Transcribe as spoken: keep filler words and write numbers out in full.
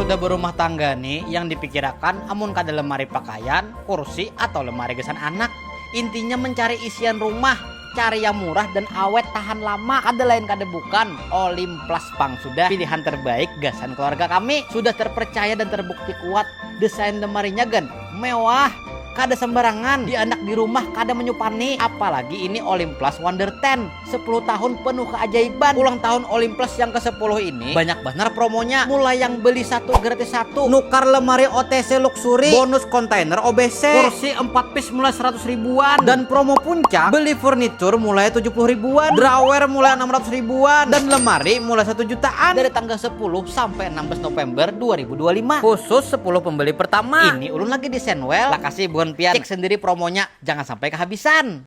Udah berumah tangga nih, yang dipikirakan amun kada lemari pakaian, kursi, atau lemari gasan anak. Intinya mencari isian rumah, cari yang murah dan awet tahan lama. Kada lain kada bukan, Olimplas pang sudah pilihan terbaik gasan keluarga kami. Sudah terpercaya dan terbukti kuat. Desain lemarinya gen mewah, kada sembarangan, di anak di rumah kada menyupani. Apalagi ini Olimplas Wonder ten, sepuluh tahun penuh keajaiban. Ulang tahun Olimplas yang ke sepuluh ini banyak benar promonya. Mulai yang beli satu gratis satu, nukar lemari O T C luxury, bonus kontainer O B C, kursi empat piece mulai seratus ribuan, dan promo puncak beli furniture mulai tujuh puluh ribuan, drawer mulai enam ratus ribuan, dan lemari mulai satu jutaan. Dari tanggal sepuluh sampai enam belas November dua ribu dua puluh lima, khusus sepuluh pembeli pertama. Ini ulun lagi di Senwell, lakasi buhan pian. Cek sendiri promonya, jangan sampai kehabisan.